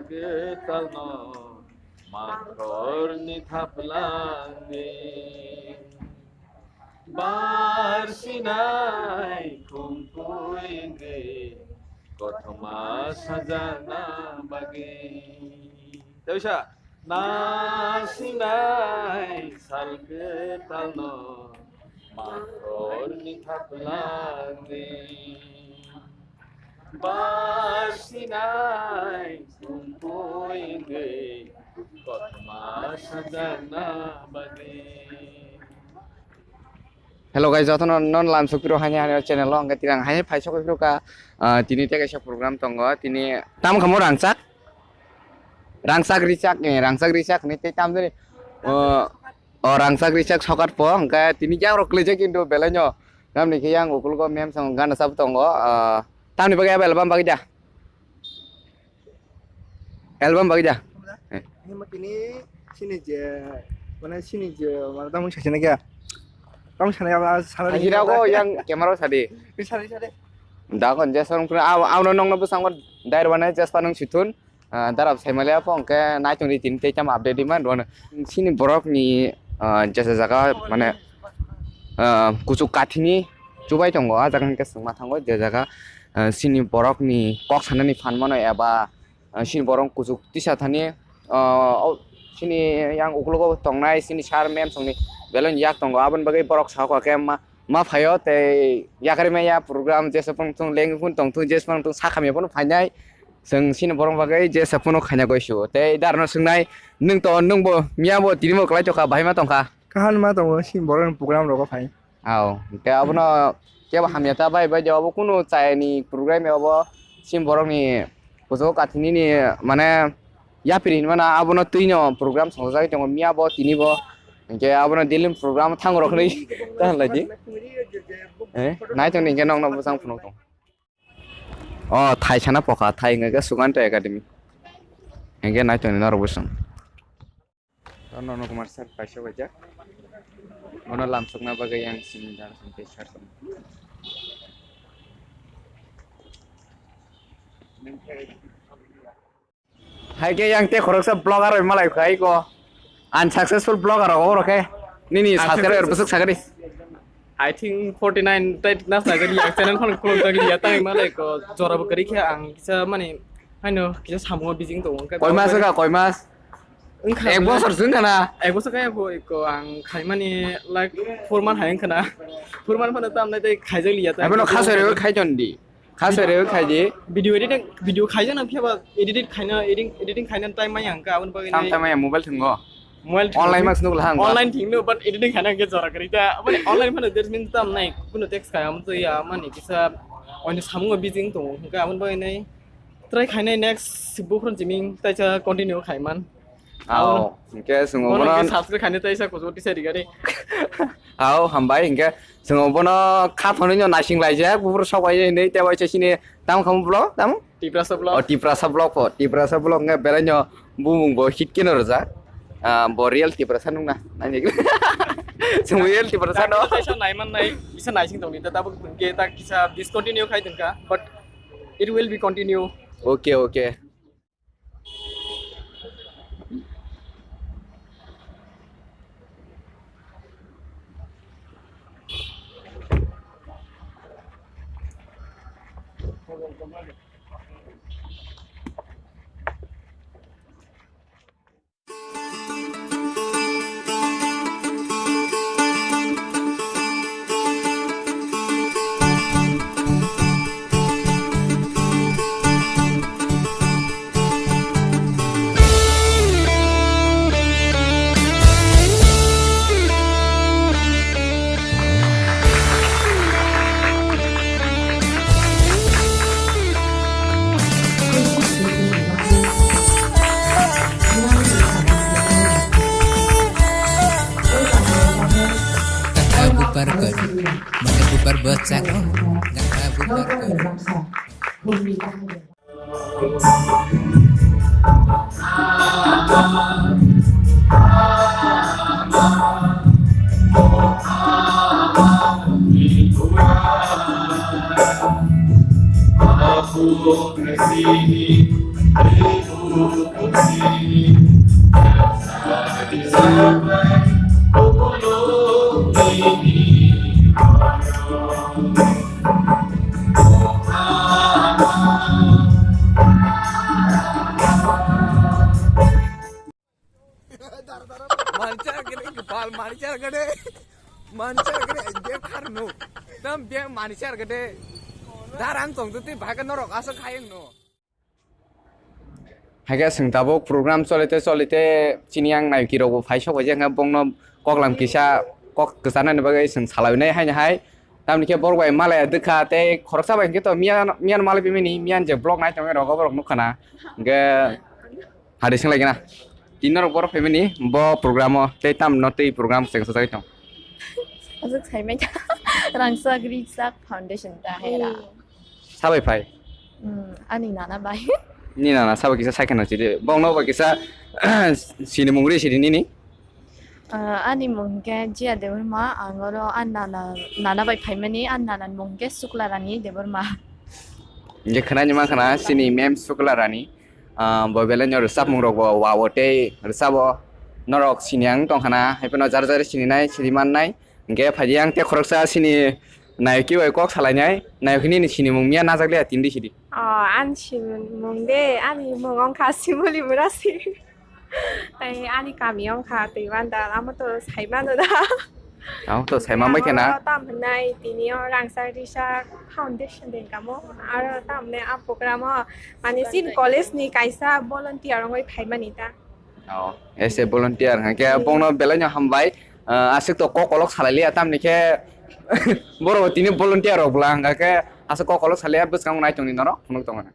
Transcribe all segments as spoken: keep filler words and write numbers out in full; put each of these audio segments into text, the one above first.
Kwtalno makhorni thaplangni bar sinai khumpui wngwi kothoma sajana bagwi. Tei sa? Na sinai sal kwtalno makhorni thaplangni bar sinai khumpui wngwi kothoma sajana bagwi. Hello guys, jotono non lam sukiro hani hani channel lo hwnkhe tirang hani phai sokoi phiro ka, ah, tini tei kaisa program tongo, tini tam khamo rangchak. Rangchak richak, eh, rangchak richak hinwi tei tamjani, oh, oh, rangchak richak sokat po, hwnkhe tini yakrok kwlaijak kintu belaino. Tamni khe yang ukulgo mem song gana sabo tongo, ah, tamni bagwi abo album bagwi da? Album bagwi da? Eh. Ini mah kini sini je, mana sini je, mana tamung sasana kya? Tamung sana kya, sana. Hajira ko yang camera sadi. Ini sadi, sadi. Da kon jesong pura, au, au no nong no busang kon dair wana jes panung situn. Ah, darap saimalia po hwnkhe naitongdi tini tei tamo update di man rwno. Sini borokni, ah, jesa jaga mane, ah, kuchuk kathini chubai tongo, ah jaga hwnkhe chwngma thango je jaga, ah, sini borokni kok sanani phan mano eba, ah, sini borok kuchuk tisa thani, ah, o sini yang uklogo tongnai sini sir ma'am songni belai yak tongo, aboni bagwi borok sakha khe ma, ma phaio tei yakarwi maya program jesa phano tong lengwi phano tongthung jesa phano tong sakhamya phano phainai. Chwng chini borok bagwi jesa phano khaina goi su. Tei darno swngnai, "Nwng to, nwng bo miya bo tini bo kwlai tokha, bahai ma tongkha?" Kahan ma tongo, chini borok ni program rogo phai. Ao, hwnkhe abono kebo hamya ta bai bai de, obo kunu chayani program ya obo chini borok ni kuchugo kathi nini mane yapri hinmana abono twi no program songchajagwi tongo miya bo tini bo. Hwnkhe abono daily program thango rok hinwi ta hinlai di. Eh, nai tongdi hwnkhe nokno bwsang phunuk tong. O thai sana pokha, thai wngkha khe Suganta Academy. Hingke nai tongni norok bwswng. Nono Kumar sir kaisa waijak. Bono lamsokna bagwi yang sini dara sini tei sir sini. Hai khe yang tei khoroksa vlogger roi malai kha iko. Unsuccessful vlogger rok oro khe. Nini subscriber bwswk sakani? I think forty nine tai nas nai gani yang channel phone khulum tang ya tang malai ko jora bo kari khe ang kisa mani haino kisa samungo bijing tongo. Koi mas ka, koi mas? Wngkha. Ek bosor swng kana? Ek bosor kaya bo iko ang khaimani like four month hai wngkha na. Four month phano tam nai tei khaijak liya tang. Abono khasoi rewe khai ton di. Khasoi rewe khai di. Video editing, video khaijak na phiya ba edit khaina, editing, editing khaina time maya wngkha aboni bagwi. Tam time maya mobile thwngo. Mobile thwngo. Online mas nuk lahang. Online thwngno but editing khaina hwnkhe jora kwrwi ta. Aboni online phano that means tam nai kuno text kaya amtwi ya mani kisa oino samungo bijing tongo hwnkhe aboni bagwi nai try khainai next bukhron jiming taisa continue khaiman. Ao, hingke chwng bono obono hingke subscribe khainai taisa kuchuk tisa rigari. Ao, hambai hingke chwng obono kha thonwi no naising laijak buphuru sok bai hinwi tei waisa chini tamo khamu vlog tamo? Tiprasa vlog. O Tiprasa vlog po, Tiprasa vlog hingke belai no bumung bo hit keno rwjak. Ah, bo real Tiprasa nungna. Naini. Chwng real Tiprasa no. Taisa naiman nai, kisa naising tongni ta tabuk hingke ta kisa discontinue khai tongkha, but it will be continue. Okay, okay. Kata bupar kor, mana bupar bocah kok, kata bupar kor. Manchar gede kepal, manchar gede, manchar gede, dia karno, tam dia manchar gede, darang tong tu ti bahkan norok asal kayang no. Hai khe chwng tabuk program cholite cholite chini yang naikirokbo phai sok bai jeng khe bongno koklam kisa kok kwchanani bagwi chwng salai nai haino hai. Tamni khe borok bai malaya dwkha tei khoroksa bai hwnkhe to miyan, miyan malai bimani miyan je vlog nai tongwi rogo borok nukha na. Hwnkhe hari swng lai gana. Tini norok borok phaimani bo program o tei tamno tei program chwng sajagwi tong. Aswk saimanya Rangchak Rikchak Foundation ta hera. Sabai phai? Hmm, ani nana bai. Ni nana sabai kisa saikha no chidi. Bongno bai kisa sini mungri sidi nini. Ah, ani mung khe Jia Debbarma, ang oro ani nana, nana bai phaimani, ani nana ni mung khe Sukla Rani Debbarma. Je khna ni ma khna sini mem Sukla Rani. Ah, bo belai no rwchapmung rok bo wa o tei rwchabo norok sini ang tong khna, hai phano jar jar sini nai, sini man nai. Hwnkhe phaidi ang tei khoroksa chini nayokwi bai kok salainai, nayokwi nini sinimung miya najak liya tindi sidi. Oh, ani sinimung de, ani mung wngkha Simuli Murasi. Tei ani kami wngkha Twibandal, amo to saimano da. Amo to saimang bai khena. Amo tam hwnai tini o Rangchak Rikchak Foundation de kamo. Aro tam hwnai a program o, mane, sin college ni kaisa volunteer wngwi phaimani ta. Oh, as a volunteer, hwnkhe bongno belai no hambai. Ah, aswk to kok kolok salai liya, tamni khe borok tini volunteer rok bwla hwnkha khe aswk kok kolok salai liya, bwskango nai tongni norok phunuk tongmani.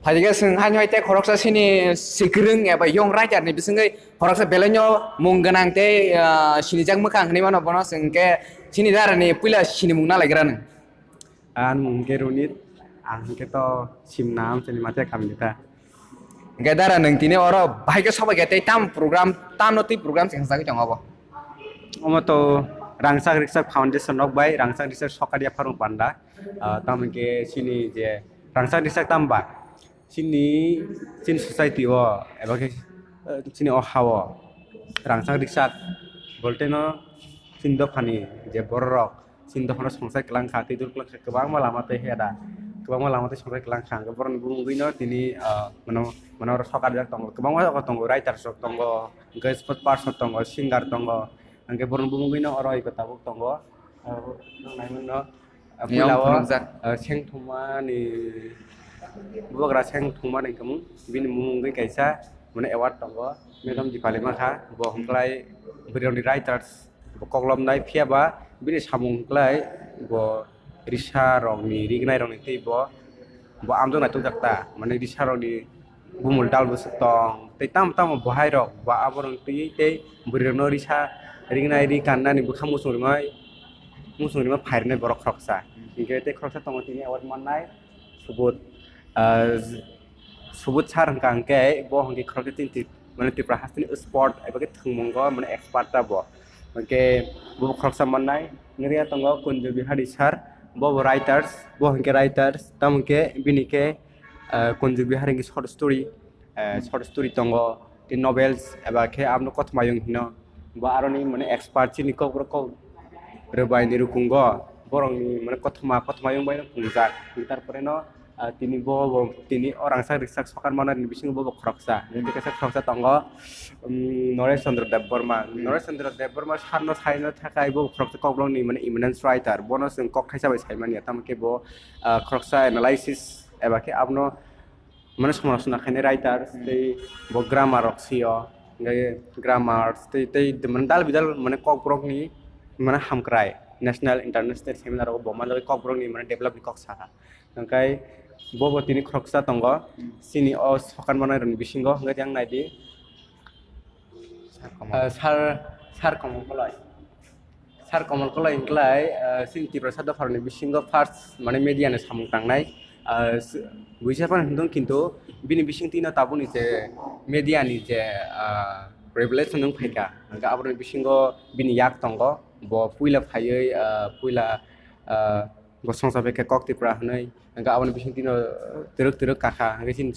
Phaidi khe chwng haino hai tei khoroksa sini sikrwng eba young writer ni bisingwi khoroksa belai no mung gwnang tei, ah, sinijak mwkhang hinwi mano bono chwng khe chini dara ni puila sinimung nalaigra nwng. Ani mung hwnkhe Ronit, ang hwnkhe to Simna, amchaini Matia kamini ta. Hwnkhe dara, nwng tini oro bahai khe sobai khe tei tam program, tamno twi program se sajagwi tongo obo? Omo to Rangchak Rikchak Foundation rok bai Rangchak Rikchak Sokari Yapharung Panda, ah, tamo hwnkhe chini je Rangchak Rikchak tamo ba? Chini, chini society o, eba khe, eh, chini o ha o rangchak rikchak bolteno chini dophani je bororok chini dophano songsai kwlang kha, tei dul kwlang kha, kwbangma lama tei heda, kwbangma lama tei songsai kwlang kha. Hwnkhe borokni bumungwino tini, ah, mano, mano oro sokarjak tongo, kwbangma tongo, writers rok tongo, hwnkhe sports person tongo, singer tongo, hwnkhe borokni bumungwino oro iko tabuk tongo, ah, nang naimano. Ah, puila o, phunukjak. Ah, Sengthoma ni, bubagra Sengthoma ni hwnkhe mung, bini mung wngwi kaisa, mane, award tongo, Madam Dipali Makha, bo hwnkhlai bwrwirokni writers, bo koklomnai, phiya ba bini samung hwnkhlai bo risa rokni, rignai rokni tei bo, bo amjok naitukjak ta, mane, risa rokni bumul dal bwswk tong, tei tamo tamo bo hai rok ba aborok twiwi tei bwrwi rokno risa ringnai, ri kannani bwkha muchung rimai, muchung rimai phai rwnai borok khoroksa. Hinkhe tei khoroksa tongo tini award mannai Subodh, ah, Subodh sir hwnkha hinkhe bo hinkhe khoroksa tini twi-, mane Tripura hasteni sport eba khe thwngmungo mane expert ta bo. Hinkhe bo khoroksa mannai, nokya tongo Kunju Bihari sir, bo bo writers, bo hinkhe writers, tamo hinkhe bini khe ah, Kunju Bihari ni short story, ah, short story tongo, tei novels, eba khe abono Kothomayung hino. Bo aroni, mane, expert chini Kokborok kok rwbai ni rukungo, borokni, mane, kothoma, Kothomayung bai no pungjak. Tarpore no, ah, tini bo, bo, tini o rangchak rikchak sokar manani bisingo bo, bo khoroksa. Tei kaisa khoroksa tongo, um, Noresh Chandra Debbarma. Noresh Chandra Debbarma sir no sai no thakai bo khoroksa Kokborok ni, mane, eminence writer. Bono chwng kok thaisa bai sai manya, tamo khe bo, ah, khoroksa analysis eba khe abono mane somolasona khainai writers, tei bo grammar rok sio, hwnkhe grammar tei, tei mane dal bidal mane Kokborok ni mane hamkrai national international seminar rogo bo manjak Kokborok ni mane develop ni kok sakha. Hwnkhe bo bo tini khoroksa tongo, chini o sokan manai rokni bisingo, hwnkhe yang naidi. Sar Komol. Ah, Sar, Sar Komol Koloi. Sar Komol Koloi hwnkhlai, ah, chini Tiprasa dopharokni bisingo first, mane, media ni samung tangnai. Ah, s-, buisa phano hwndong, kintu bini bisingtwino tabukni je media ni je, ah, revelation wng phaikha, hwnkhe aborokni bisingo bini yak tongo. Bo puila phaiwi, ah, puila, ah, bo songcha bai khe Kok Tripura hwnwi, hwnkhe aboni bisingtwino twrwk twrwk kakha, hwnkhe chini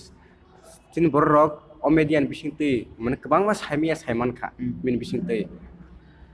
Chini borok rok o media ni bising twi mane kwbangma saimaya saiman kha. Hmm. Bini bising twi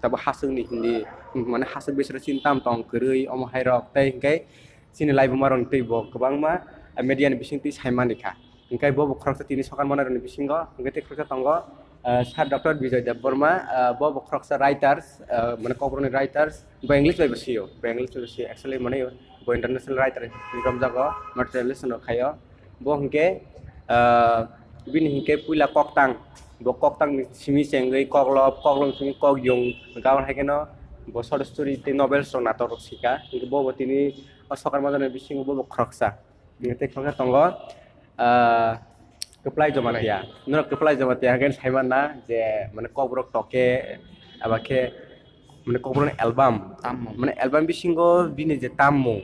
tabo haswk ni hindi, mane haswk bisero chini tam tong kwrwi omo hai rok tei hinkhe chini laibuma rok ni twi bo kwbangma media ni bising twi saimani kha. Hinkhe bo bo khoroksa tini sokan manai rok ni bisingo hinkhe tei khoroksa tongo, ah, Sir Doctor Bijoy Debbarma, ah, bo bo khoroksa writers, ah, mane Kokborok ni writers, bo English bai bo sio, bo English bai bo sio, actually mane bo international writer romjago, mane translation rok khaio. Bo hinkhe, ah, bini hinkhe puila koktang, bo koktang ni simi chengwi koklop, koklop simi kokyung, gabon hai kheno bo short story tei novels rok natok rok sika, hinkhe bo bo tini o sokan manai rok ni bisingo bo bo khoroksa. Tei khoroksa tongo, ah, Kwplai Jamatia. Norok Kwplai Jamatia hwnkhe saimanna je, mane, Kokborok toke, aba khe, mane, Kokborokni album. Tammung. Mane, album bisingo bini je tammung.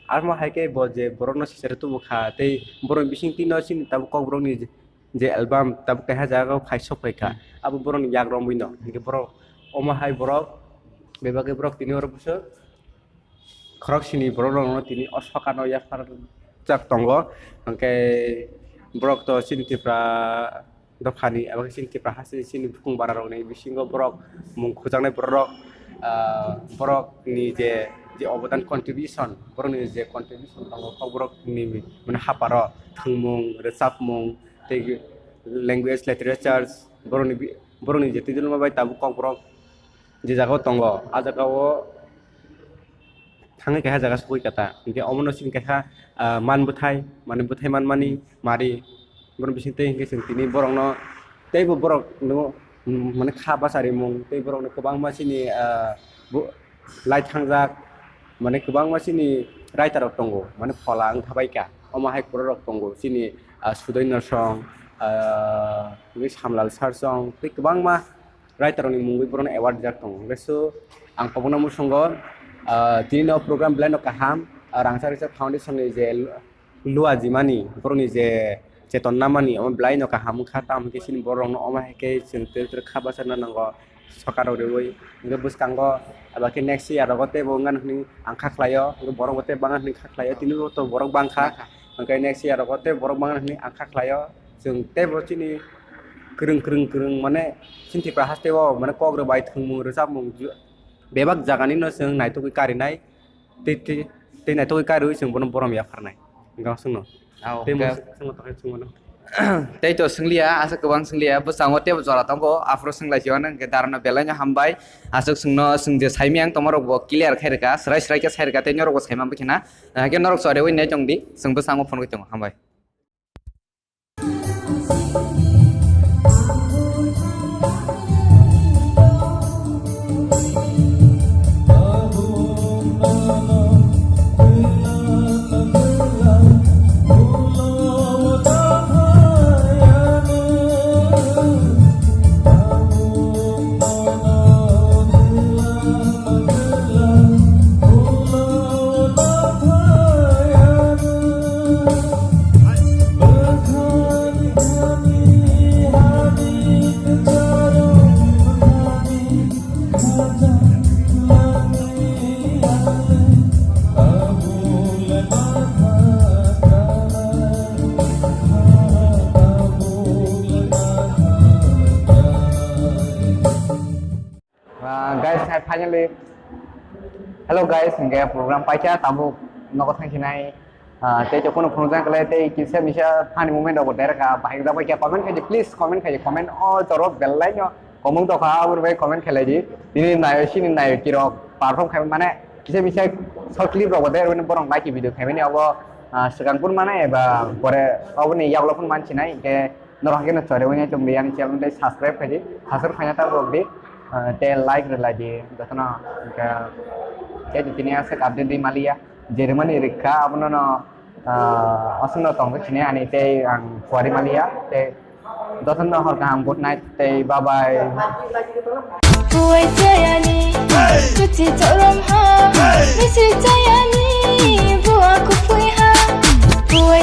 Armo hai khe bo je borokno sisare tubu kha, tei borokni bising twi no chini tabuk Kokborokni je, je album tabuk kaiha jaga o phai sok phai kha. Hmm. Abo borokni yak romwi no. Hinkhe borok, omo hai borok, bebak khe borok tini oro bwswk khorok sini borok rokno tini o soka no yapharjak tongo. Hwnkhe borok to chini Tipra dophani, abo khe chini Tipra hasteni chini bukung bara rokni bisingo borok mung khukjaknai borok rok, ah, borok ni je, je obodan contribution, borok ni je contribution tongo, kok borok ni mane haparo thwngmung, rwchapmung, tei language, literature, borok ni bi-, borok ni je twi dwlma bai tabuk kok borok je jaga o tongo, a jaga o thangwi kaisa jaga sogwi kha ta. Hinkhe omono chini kaisa, ah, man bwthai, mane bwthai manmani mari. Borokni bising twi hinkhe chwng tini borokno teibo borokno, mm, mane kha bacharimung tei borokno kwbangma chini, ah, bo-, lai thangjak, mane kwbangma chini writer rok tongo, mane phola wng thabai kha. Omo hai borok rok tongo chini, ah, Sudoino Song, ah, tini Samlal Sar Song tei kwbangma writer rokni mungwi borokno award rijak tongo. Hwnkhe so ang kobokno muchungo, ah, tini no program belai no kaham, ah, Rangchak Risa Foundation ni je lu-, lua jimani, borokni je cheton namani, omo belai no kaham wngkha, tamo hwnkhe chini borok rokno omo hai khe chwng twi twi kha bacharna nango, soka rok riwi. Hwnkhe bwskango aba khe next year rogo teibo wngna hwnwi ang kha khlaio, hwnkhe borok bo tei bangna hwnwi kha khlaio, tini bo to borok bangkha. Bangkha. Hwnkhe next year rogo tei borok bangna hwnwi ang kha khlaio. Chwng teibo chini kwrwng, kwrwng, kwrwng, mane, chini Tripura haste o, mane, kok rwbai thwngmung, rwchapmung, ju-, bebak jagani no chwng naitugwi karinai, tei, tei, tei naitugwi kariwi chwng bono borom yapharnai. Hwnkhe ang chwngno. Ah, tei hwnkhe mo chwngno tongkhe chwng bono. Tei to swngliya, aswk kwbang swngliya, bwskango teibo jora tongo, aphuru swnglaisio hwnwi hwnkhe darano belai no hambai. Aswk chwngno, chwng je saimiyang tongmarok bo clear khai rwkha, swrai swrai khe sai rwkha, tei norok bo saimang bwkhena. Hwnkhe norok choriwi nai tongdi, chwng bwskango phone khe tongo, hambai. Ah, guys, hai finally, hello guys, hingke program paikha, tabuk nogo thangsinai, ah, tei jokhon phunukjak khlai tei kisa misa funny moment rok bo derkha, bahai jak bai khe comment khaidi, please comment khaidi, comment o joro belai no komung tokha, aboni bai comment khlai di, nini nayo sini nayo kirok perform khai mane kisa misa short clip rok bo der, borok like video khaimani abo, ah, swkang phun mane eba pore oboni yagulo phun mansinai, hingke Norok haikhe no chorwi wngya chwng di, ani channel tei subscribe khaidi, subscribe khaina ta rwdi, ah, tei like rwlaidi, jotono, hwnkhe, tei tini aswk update di maliya, je rwmani rwkha, abono no, ah, aswkno tongkhe sini ani tei ang kuari maliya, tei jotono hor kaham, good night, tei bye bye. Buai chayani, chuchi chorom ha, misi chayani, bua kupui ha. Buai